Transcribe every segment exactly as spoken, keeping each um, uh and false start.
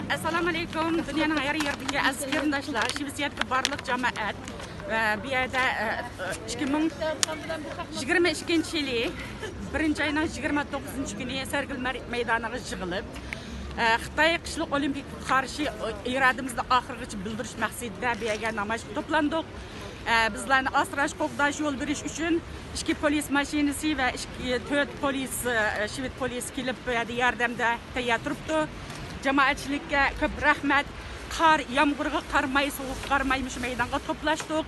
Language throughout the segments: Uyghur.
ئەسسالامۇ ئەلەيكۇم، دۇنيانىڭ ھەر يېرىدىكى ئەزىز قېرىنداشلار، شىۋېتسىيەدىكى بارلىق جامائەت. ۋە بۇ يەردە، ئە، ئىككى مىڭ يىگىرمە ئىككىنچى يىلى بىرىنچى ئاينىڭ يىگىرمە توققۇزىنچى كۈنى سەرگىل مەر-، مەيدانىغا يىغىلىپ، ئە، خىتاي قىشلىق ئولىمپىكىغا قارشى ئىرادىمىزنى ئاخىرغىچە بىلدۈرۈش مەقسىتىدە بۇ يەرگە نامايىشقا توپلاندۇق. ئە، بىزلەرنى ئاسراش، قوغداش، يول بېرىش ئۈچۈن ئىككى پولىس ماشىنىسى ۋە ئىككى، تۆت پولىس، ئە، شىۋېت پولىسى كېلىپ، بۇ يەردە ياردەمدە تەييار تۇرۇپتۇ. جامائەتچىلىككە كۆپ رەھمەت. قار، يامغۇرغا قارىماي، سوغۇققا قارىماي مۇشۇ مەيدانغا توپلاشتۇق.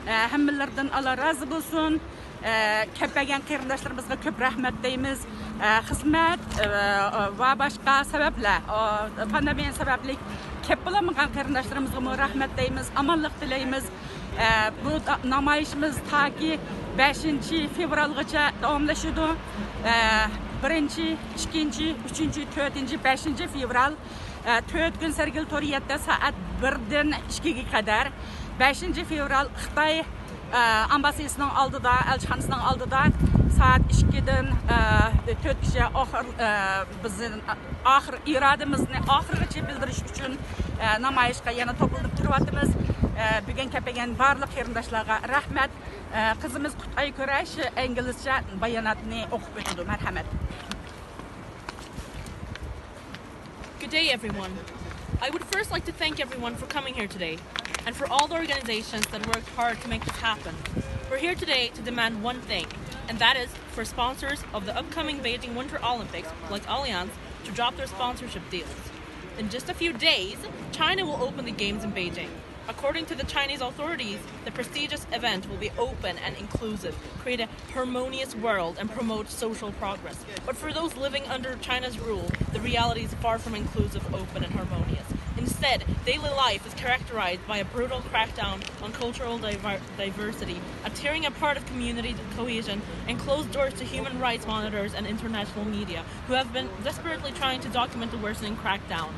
ئە، ھەممىلىرىدىن ئاللا رازى بولسۇن. ئە، كەپ بەرگەن قېرىنداشلىرىمىزغا كۆپ رەھمەت دەيمىز. ئە، خىزمەت، ئە، ۋە باشقا سەۋەبلەر، ئە، پاندېمىيە سەۋەبلىك كەپ بولالمىغان قېرىنداشلىرىمىزغىمۇ رەھمەت دەيمىز، ئامانلىق تىلەيمىز. ئە، بۇ دا-، نامايىشىمىز تاكى بەشىنچى فېۋرالغىچە داۋاملىشىدۇ. ئە، بىرىنچى، ئىككىنچى، ئۈچىنچى، تۆتىنچى، بەشىنچى فېۋرال، ئە، تۆت كۈن سەرگىل تور يەتتە سائەت بىردىن ئىككىگە قەدەر. بەشىنچى فېۋرال خىتاي، ئە، ئامباسسىيىسىنىڭ ئالدىدا، ئەلچىخانىسىنىڭ ئالدىدا سائەت ئىككىدىن، ئە، تۆتكىچە ئاخىر، ئە، بىزنىڭ ئاخىر ئىرادىمىزنى ئاخىرغىچە بىلدۈرۈش ئۈچۈن، ئە، نامايىشقا يەنە توپلىنىپ تۇرۇۋاتىمىز. ئە، بۈگۈن كەپ بەرگەن بارلىق قېرىنداشلارغا رەھمەت. ئە، قىزىمىز قۇتئاي كۈرەش ئىنگلىزچە باياناتنى ئوقۇپ ئۆتىدۇ. مەرھەمەت. Good day, everyone. I would first like to thank everyone for coming here today and for all the organizations that worked hard to make this happen. We're here today to demand one thing, and that is for sponsors of the upcoming Beijing Winter Olympics, like Allianz, to drop their sponsorship deals. In just a few days, China will open the games in Beijing. According to the Chinese authorities, the prestigious event will be open and inclusive, create a harmonious world, and promote social progress. But for those living under China's rule, the reality is far from inclusive, open, and harmonious. Instead, daily life is characterized by a brutal crackdown on cultural diver- diversity, a tearing apart of community cohesion, and closed doors to human rights monitors and international media, who have been desperately trying to document the worsening crackdown.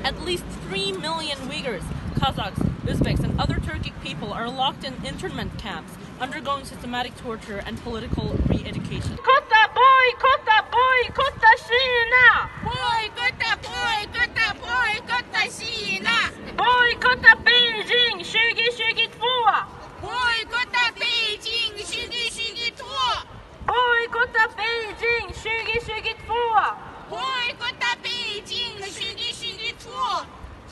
At least three million Uyghurs, Kazakhs, Uzbeks, and other Turkic people are locked in internment camps, undergoing systematic torture and political re-education. Boycott, boycott, boycott China! Boycott, boycott, boycott China! Boycott Beijing, 学习学习 tour! Boycott Beijing, 学习学习 tour! Boycott Beijing, 学习学习 tour! Boycott Beijing, 学习学习 tour!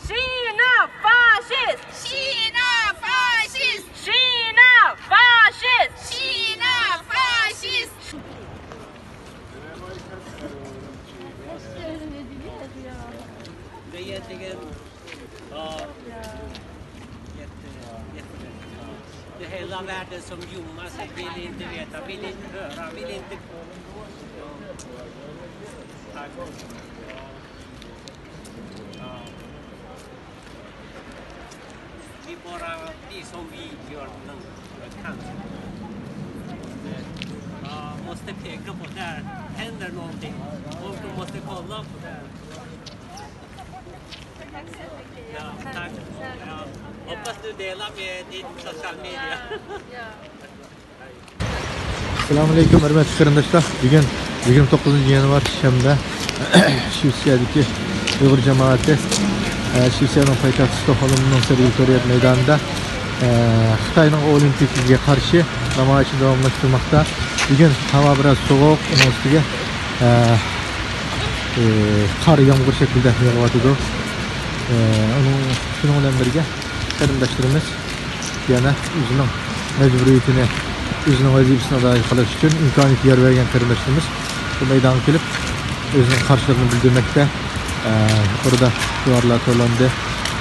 China fascist! China fascist! China fascist! China fascist! Aa, jätte, jätte. Det hela världen som gömmer sig vill inte veta, vill inte höra, vill inte... Tack. Ja. Vi bara, vi som vi gör något, kanske. Ja, måste peka på där händer någonting. Folk måste kolla på det. Ja, tack. Ja. Hoppas du delar med din social media. Assalomu alaykum, hurmatli qarindoshlar. Bugun yigirma to'qqizinchi yanvar, shanba, Shveysariyadagi uyg'ur jamoati, e, Shveysariyaning poytaxti Stokgolmning Sergel Toriet maydonida, e, Xitoyning Olimpikiga qarshi namoyishini davomlashtirmoqda. Bugun havo biroz sovuq, uning ustiga, e, e, qor, yomg'ir shaklida yog'yotidi. E, uning, shuning bilan birga qarindoshlarimiz yana o'zining majburiyatini, o'zining vazifasini ado qilish uchun imkoniyat yor bergan qarindoshlarimiz bu maydonga kelib, o'zining qarshiligini bildirmoqda. Ee, burada duvarlar to'landi.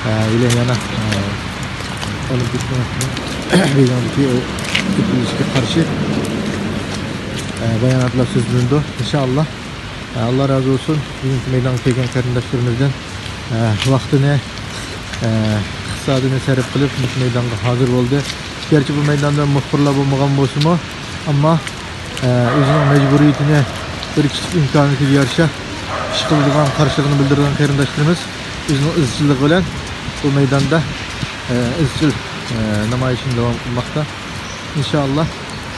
Ee, ile yana, ee, Olimpik Beyjingdagi o o'tkazilishga qarshi, ee, bayonotlar so'zlandi. Inshaalloh. Ee, Alloh razı olsun. Bugungi maydonga kelgan qarindoshlarımızdan, ee, vaqtini, ee, iqtisodini sarf qilib, bu maydonga hozir bo'ldi. Garchi bu maydonda muxbirlar bo'lmagan bo'lsa-mu, ammo, ee, o'zining majburiyatini bir kichik imkoniyatiga yarasha ish qiladigan, qarshiligini bildirgan qarindoshlarimiz o'zining izchilligi bilan bu maydonda, ee, izchil, ee, namoyishini davom qilmoqda. Inshaalloh,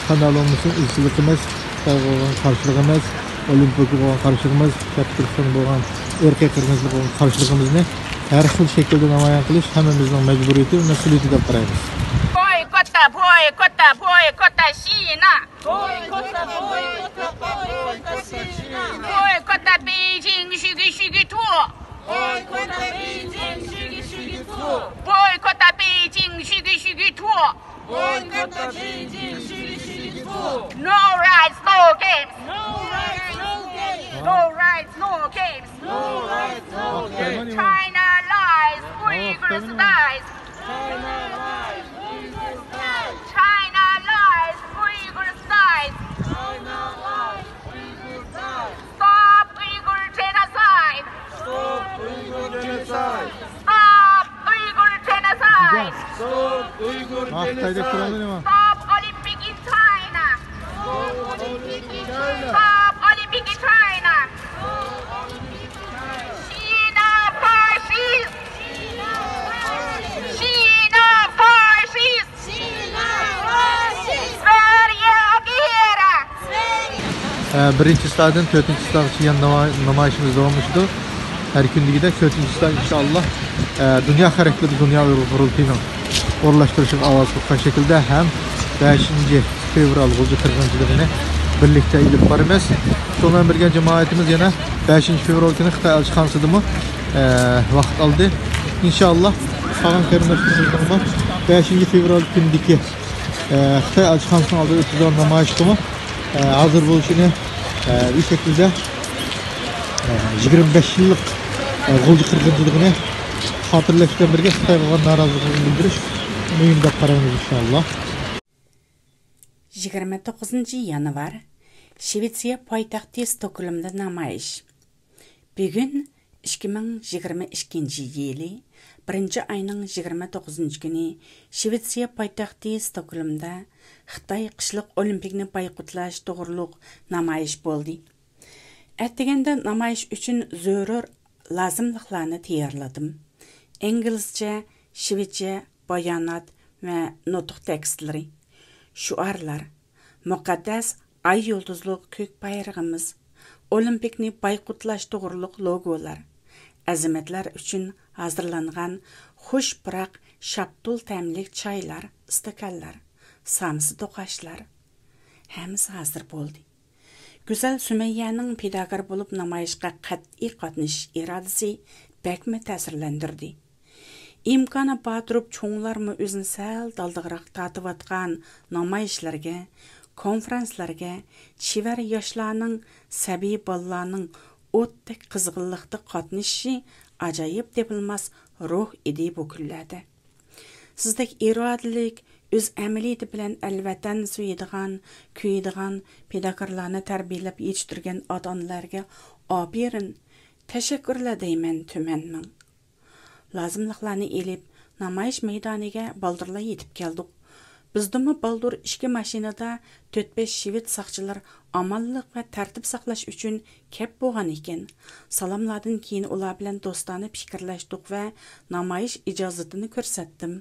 qanday bo'lmasin, izchilligimiz, Xitoyga bo'lgan qarshiligimiz, Olimpiyaga bo'lgan qarshiligimiz, Sharqiy Turkistonga bo'lgan ئىرقىي قىرغىنچىلىققا قارشىلىقىمىزنى ھەر خىل شەكىلدە نامايان قىلىش ھەممىمىزنىڭ مەجبۇرىيىتى ۋە مەسئۇلىيىتى دەپ قارايمىز. Boykotta, boykotta, boykotta China! Boykotta, boykotta, boykotta China! Boykotta Beijing, shigi, shigi, tu! Boykotta Beijing, shigi, shigi, tu! Boykotta Beijing, shigi, shigi, tu! Boykotta Beijing, shigi, shigi, tu! No rights, no games! No rights, no games! No rights, no games! No rights, no games! China lies, Uyghurs dies! China lies, Uyghurs dies! Stop Uyghur genocide! Stop Uyghur genocide! Stop Uyghur genocide! Stop Uyghur genocide! Stop Olympic in China! Stop Olympic in China! Stop Olympic in China! China fascist! China fascist! ئە، بىرىنچى چىسلادىن تۆتىنچى چىسلاغىچە يەنە ناما-، نامايىشىمىز داۋاملىشىدۇ. ھەر كۈندىكىدەك تۆتىنچى چىسلا ئىنشائاللا، ئە، دۇنيا خەرەكلىرى، دۇنيا ئۇيغۇر قۇرۇلتىيىنىڭ ئورۇنلاشتۇرۇشىغا ئاۋاز قوشقان شەكىلدە ھەم بەشىنچى فېۋرال غۇلجا قىرغىنچىلىقىنى بىرلىكتە ئېلىپ بارىمىز. شۇنىڭ بىلەن بىرگە جامائىتىمىز يەنە بەشىنچى فېۋرال كۈنى خىتاي ئەلچىخانىسىدىمۇ، ئە، ۋاقىت ئالدى. ئىنشائاللا، قالغان قېرىنداشلىرىمىزنىڭمۇ بەشىنچى فېۋرال كۈنىدىكى، ئە، خىتاي ئەلچىخانىسىنىڭ ئالدىدا ئۆتكۈزىدىغان نامايىشقىمۇ، ئە، ھازىر بولۇشىنى، ئە، بۇ شەكىلدە، ئە، يىگىرمە بەش يىللىق، ئە، غۇلجا قىرغىنچىلىقىنى خاتىرىلەش بىلەن بىرگە خىتايغا بولغان نارازىلىقىمىزنى بىلدۈرۈش مۇھىم دەپ قارايمىز، ئىنشائاللا. يىگىرمە توققۇزىنچى يانۋار، شىۋېتسىيە پايتەختى ستوكھولمدا نامايىش. بۈگۈن، ئىككى مىڭ يىگىرمە ئىككىنچى يىلى بىرىنچى ئاينىڭ يىگىرمە توققۇزىنچى كۈنى شىۋېتسىيە پايتەختى ستوكھولمدا خىتاي قىشلىق ئولىمپىكنى بايقۇتلاش توغرۇلۇق نامايىش بولدى. ئەتىگەندە نامايىش ئۈچۈن زۆرۈر لازىملىقلارنى تەييارلىدىم. ئىنگلىزچە، شىۋېتچە بايانات ۋە نۇتۇق تېكىستلىرى، شوئارلار، مۇقەددەس ئاي يۇلتۇزلۇق كۆك بايرىقىمىز، ئولىمپىكنى بايقۇتلاش توغرۇلۇق لوگولار، ئەزىمەتلەر ئۈچۈن ھازىرلانغان خۇش پۇراق شاپتۇل تەملىك چايلار، ئىستاكانلار، سامسا توقاچلار، ھەممىسى ھازىر بولدى. گۈزەل سۈمەييەنىڭ پىداكار بولۇپ نامايىشقا قەتئىي قاتنىشىش ئىرادىسى بەكمۇ تەسىرلەندۈردى. ئىمكانى بار تۇرۇپ چوڭلارمۇ ئۆزىنى سەل دالدىغىراق تارتىۋاتقان نامايىشلارغا، كونفرانسلارغا چېۋەر ياشلارنىڭ، سەبىي بالىلارنىڭ ئوتتەك قىزغىنلىقتا قاتنىشىشى ئاجايىپ تېپىلماس روھ ئىدى بۇ كۈنلەردە. سىزدەك ئىرادىلىك، ئۆز ئەمەلىيىتى بىلەن ئەلۋەتەن سۆيىدىغان، كۆيىدىغان پىداكارلارنى تەربىيەلەپ يېتىشتۈرگەن ئاتا-ئانىلارغا ئاپىرىن، تەشەككۈرلەر دەيمەن تۈمەن مىڭ. لازىملىقلارنى ئېلىپ، نامايىش مەيدانىغا بالدۇرلا يېتىپ كەلدۇق. بىزدىنمۇ بالدۇر ئىككى ماشىنىدا تۆت-بەش شىۋېت ساقچىلار ئامانلىق ۋە تەرتىپ ساقلاش ئۈچۈن كەپ بولغان ئىكەن. سالاملاردىن كېيىن ئۇلار بىلەن دوستانە پىكىرلەشتۇق ۋە نامايىش ئىجازىتىنى كۆرسەتتىم.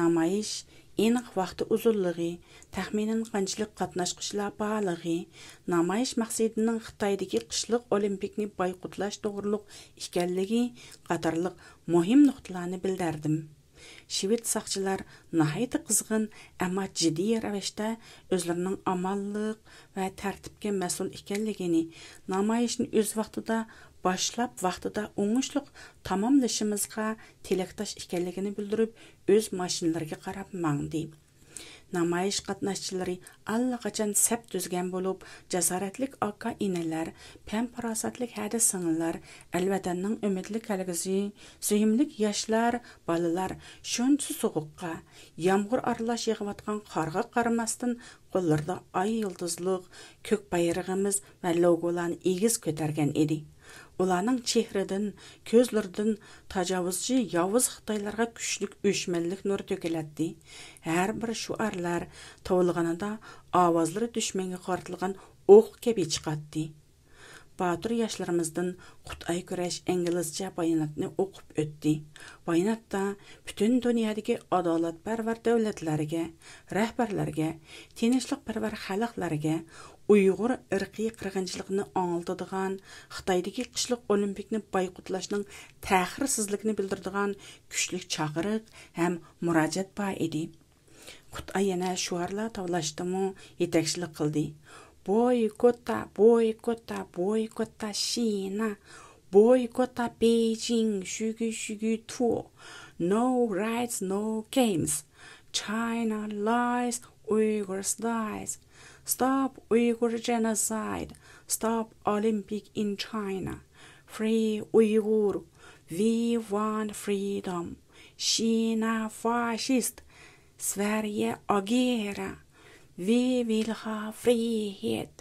نامايىش ئېنىق ۋاقتى ئۇزۇنلۇقى، تەخمىنەن قانچىلىك قاتناشقۇچىلار بارلىقى، نامايىش مەقسىتىنىڭ خىتايدىكى قىشلىق ئولىمپىكنى بايقۇتلاش توغرۇلۇق ئىكەنلىكى قاتارلىق مۇھىم نۇقتىلارنى بىلدۈردۈم. شىۋېت ساقچىلار ناھايىتى قىزغىن، ئەمما جىددىي رەۋىشتە ئۆزلىرىنىڭ ئامانلىق ۋە تەرتىپكە مەسئۇل ئىكەنلىكىنى، نامايىشنى ئۆز ۋاقتىدا باشلاپ، ۋاقتىدا ئوڭۇشلۇق تاماملىشىمىزغا تىلەكداش ئىكەنلىكىنى بىلدۈرۈپ، ئۆز ماشىنىلىرىغا قاراپ ماڭدى. نامايىش قاتناشچىلىرى ئاللىقاچان سەپ تۈزگەن بولۇپ، جاسارەتلىك ئاكا-ئىنىلەر، پەم-پاراسەتلىك ھەدە-سىڭىللار، ئەلۋەتەننىڭ ئۈمىدلىك كەلگۈسى، سۆيۈملۈك ياشلار، بالىلار شۇنچە سوغۇققا، يامغۇر ئارىلاش يېغىۋاتقان قارغا قارىماستىن، قوللىرىدا ئاي يۇلتۇزلۇق كۆك بايرىقىمىز ۋە لوگولارنى ئېگىز كۆتەرگەن ئىدى. ئۇلارنىڭ چېھرىدىن، كۆزلىرىدىن تاجاۋۇزچى ياۋۇز خىتايلارغا كۈچلۈك ئۆچمەنلىك نۇرى تۆكۈلەتتى. ھەر بىر شوئارلار توۋلىغىنىدا ئاۋازلىرى دۈشمەنگە قارىتىلغان ئوق كەبى چىقاتتى. باتۇر ياشلىرىمىزدىن قۇتئاي كۈرەش ئىنگلىزچە باياناتنى ئوقۇپ ئۆتتى. باياناتتا پۈتۈن دۇنيادىكى ئادالەتپەرۋەر دۆلەتلەرگە، رەھبەرلەرگە، تىنچلىقپەرۋەر خەلقلەرگە، ئۇيغۇر ئىرقىي قىرغىنچىلىقىنى ئاڭلىتىدىغان، خىتايدىكى قىشلىق ئولىمپىكنى بايقۇتلاشنىڭ تەخىرسىزلىكىنى بىلدۈرىدىغان كۈچلۈك چاقىرىق ھەم مۇراجىئەت بار ئىدى. قۇتئا يەنە شوئارلار تاۋلاشتىمۇ يېتەكچىلىك قىلدى. بويكوتا، بويكوتا، بويكوتا شىنا. بويكوتا بېيجىڭ، شۈگۈ شۈگۈ تۇ. No rights, no games. China lies, Uyghurs dies. Stop Uyghur genocide. Stop Olympic in China. Free Uyghur. We want freedom. Шина фашист. Sverige agerar. Vi vill ha frihet.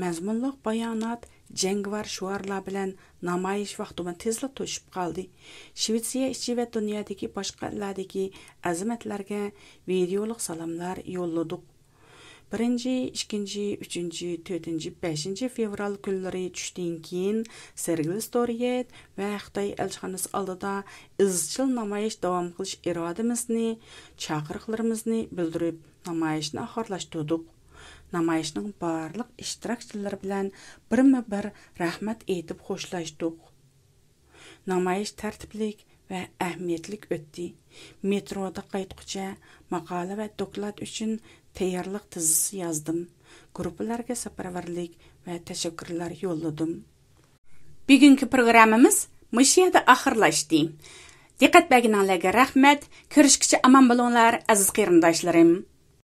مەزمۇنلۇق بايانات جەڭگىۋار شوئارلار بىلەن نامايىش ۋاقتىمۇ تېزلا توشۇپ قالدى. شىۋېتسىيە ئىچى ۋە دۇنيادىكى باشقا ئەللەردىكى ئەزىمەتلەرگە ۋىدېئولۇق سالاملار يوللىدۇق. بىرىنچى، ئىككىنچى، ئۈچىنچى، تۆتىنچى، بەشىنچى فېۋرال كۈنلىرى چۈشتىن كېيىن سېرگېل ستوريېت ۋە خىتاي ئەلچىخانىسى ئالدىدا ئىزچىل نامايىش داۋام قىلىش ئىرادىمىزنى، چاقىرىقلىرىمىزنى بىلدۈرۈپ، نامايىشنى ئاخىرلاشتۇردۇق. نامايىشنىڭ بارلىق ئىشتىراكچىلىرى بىلەن بىرمۇ بىر رەھمەت ئېيتىپ خوشلاشتۇق. نامايىش تەرتىپلىك ۋە ئەھمىيەتلىك ئۆتتى. مېترودا قايتقۇچە ماقالە ۋە دوكلات ئۈچۈن تەييارلىق تىزىسى يازدىم. گۇرۇپپىلارغا سەپەرۋەرلىك ۋە تەشەككۈرلەر يوللىدىم. بۈگۈنكى پروگراممىمىز مۇشۇ يەردە ئاخىرلاشتى. دىققەت بەرگىنىڭلارغا رەھمەت. كۆرۈشكىچە ئامان بولۇڭلار، ئەزىز قېرىنداشلىرىم.